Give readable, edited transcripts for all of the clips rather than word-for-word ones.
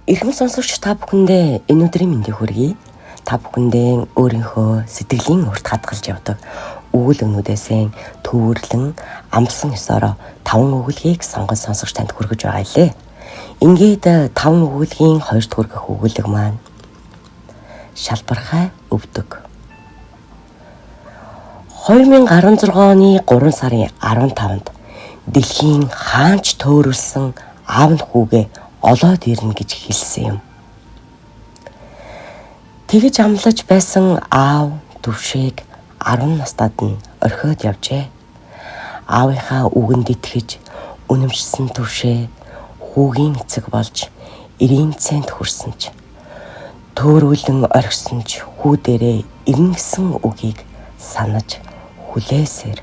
Эрхэм сонсогч та бүхэндээ энэ өдрийн мэндийг хүргэе. Та бүхэндээ өөрийнхөө сэтгэлийн урт хадгалж явдаг өгүүлэгнүүдээс төвөрлөн амлсан ёсороо 5 өгүүлгийг сонгон сонсогч танд хүргэж байгаа лээ. Ингээд 5 өгүүлгийн 2 дахь хүргэх өгүүлэг маань шалбархай өвдөг. 2016 оны 3 сарын 15-нд дэлхийн хаанч төөрүүлсэн аав нь хүүгээ олоод ирнэ гэж хэлсэн юм. Тэгэж амлаж байсан аав төвшөөг 10 настад нь орхиод явжээ. Аавынхаа үгэнд итгэж үнэмшсэн төвшөө хүүгийн эцэг болж 90 цент хүрсэн ч төөрүүлэн орхисон ч хүү дээрээ ирнэ гэсэн үгийг санаж хүлээсээр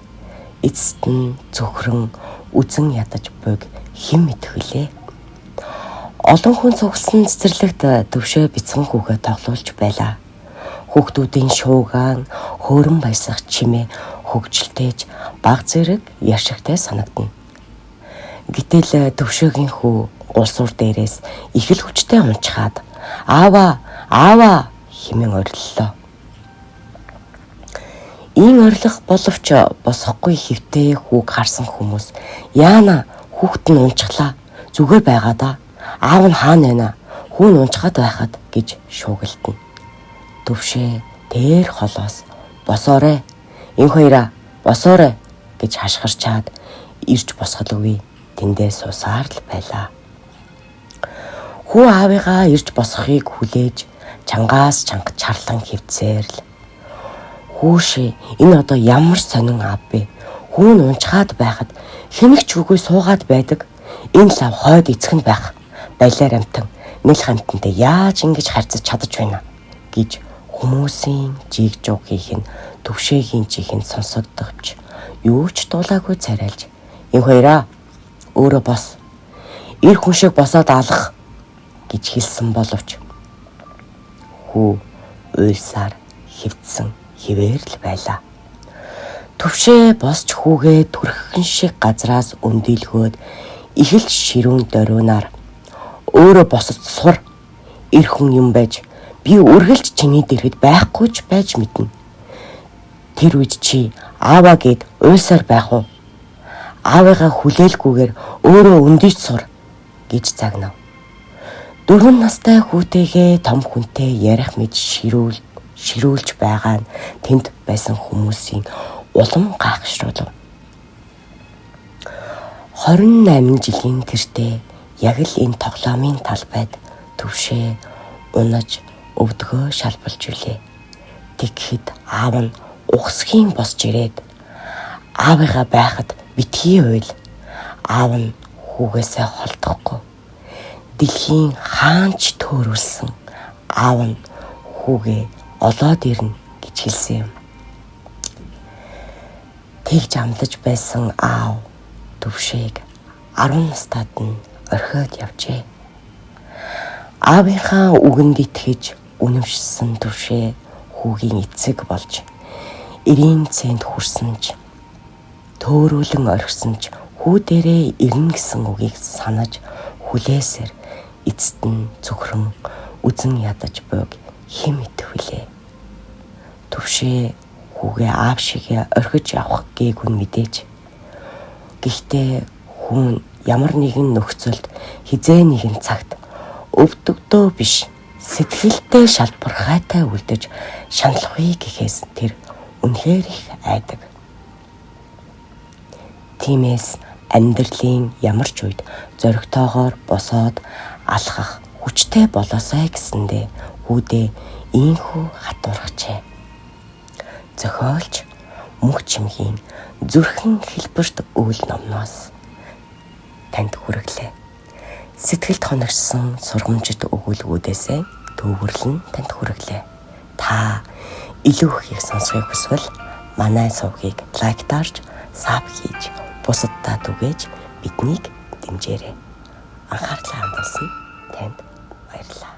эцэст нь зөвхөн үзэн ядаж буйг хэн мэдэх вүлээ. Олон хүн цугсан цэцэрлэгт төвшөө бяцхан хүүгээ тоглуулж байлаа. Хүүхдүүдийн шуугаан, хөөрөн баясах чимээ хөгжилтэйж баг зэрэг ярьшигтай санагдана. Гэтэл төвшөөгийн хүү гулсуур дээрээс их л хүчтэй унчхаад "Аава, аава" хэмээн ориллоо. Ийм орилох боловч босохгүй хэвтэй хүүг харсан хүмүүс "Яана, хүүхэд нь унчглаа. Зүгээр байгаа даа. Аав нь хаана байна? Хүү нь унчгаад байхад" гэж шуугилдана. Төвшөө тэр холоос "Босоорой. Энэ хоёраа босоорой" гэж хашгирчаад ирж босголгүй тэндээ суусаар л байлаа. Хүү аавыгаа ирж босгохыг хүлээж чангаас чанга чарлан хэвцээр л "Хүүшээ, энэ одоо ямар сонин аав бэ? Хүү нь унчгаад байхад хэнэг ч үгүй суугаад байдаг. Энэ лав хойд эцэг нь байх. Балиар амтан, нэлх амтантай яаж ингэж харьцаж чадаж байна" гэж хүмүүсийн жиг жуг хийх нь төвшөөгийн чих нь сонсогдовч юу ч дуулаагүй царайлж "Энэ хоёраа өөрөө бос. Эр хүн шиг босоод алах" гэж хэлсэн боловч хүү уйлсаар хэвдсэн хэвээр л байлаа. Төвшөө босч хүүгээ түрхэн шиг газраас өндийлгөөд их л ширүүн дөрөөнаар "Өөрөө босож сур. Эр хүн юм байж би үргэлж чиний дэргэд байхгүй ч байж мэднэ. Тэр үед чи ааваа гэд уйлсаар байх уу? Аавыгаа хүлээлгүйгээр өөрөө өндийч сур" гэж загнав. 4 настай хүүтэйгээ том хүнтэй ярих мэд ширүүлж байгаа нь тэнд байсан хүмүүсийн улам гайхшруулав. 28 жилийн тэртээ яг л энэ тоглоомын талбайд төвшөө унаж өвдгөө шалбалж үлээ. Тэгэхэд аав нь угсхийн босч ирээд аавыгаа байхад битгий уйл. Аав нь хүүгээсээ холдохгүй. Дэлхийн хаанч төөрүүлсэн аав нь хүүгээ олоод ирнэ гэж хэлсэн юм. Тэгж амлаж байсан аав төвшөөг 10 настад нь орхиод явжээ. Аавынхаа үгэнд итгэж үнэмшсэн төвшөө хүүгийн эцэг болж 90 цент хүрсэн ч төөрүүлэн орхисон ч хүү дээрээ ирнэ гэсэн үгийг санаж хүлээсээр эцэст нь зөвхөн үзэн ядаж буйг хэн мэдэх вүлээ. Төвшөө хүүгээ аав шигээ орхиж явах гээгүй нь мэдээж. Гэхдээ хүн ямар нэгэн нөхцөлд хизээ нэгэн цагт өвдөгдөө биш сэтгэлдээ шалбархайтай үлдэж шаналхгүй гэхээс тэр үнэхээр их айдаг. Тиймээс амьдралын ямар ч үед зоригтойгоор босоод алхах хүчтэй болоосай гэсэндээ хүүдээ ийнхүү хатуурхжээ. Зохиолч Мөнх Чимгийн Зүрхэн хэлбэрт үйл номноос танд хүргэлээ. Сэтгэлд хоногшсон сургамжит өгүүлбүүдээсээ төвөрлөн танд хүргэлээ. Та илүү их сонсохыг хүсвэл манай сувгийг лайк дарж, sub хийж, бусаддаа түгээж биднийг дэмжээрэй. Анхаарлаа хандуулсан танд баярлалаа.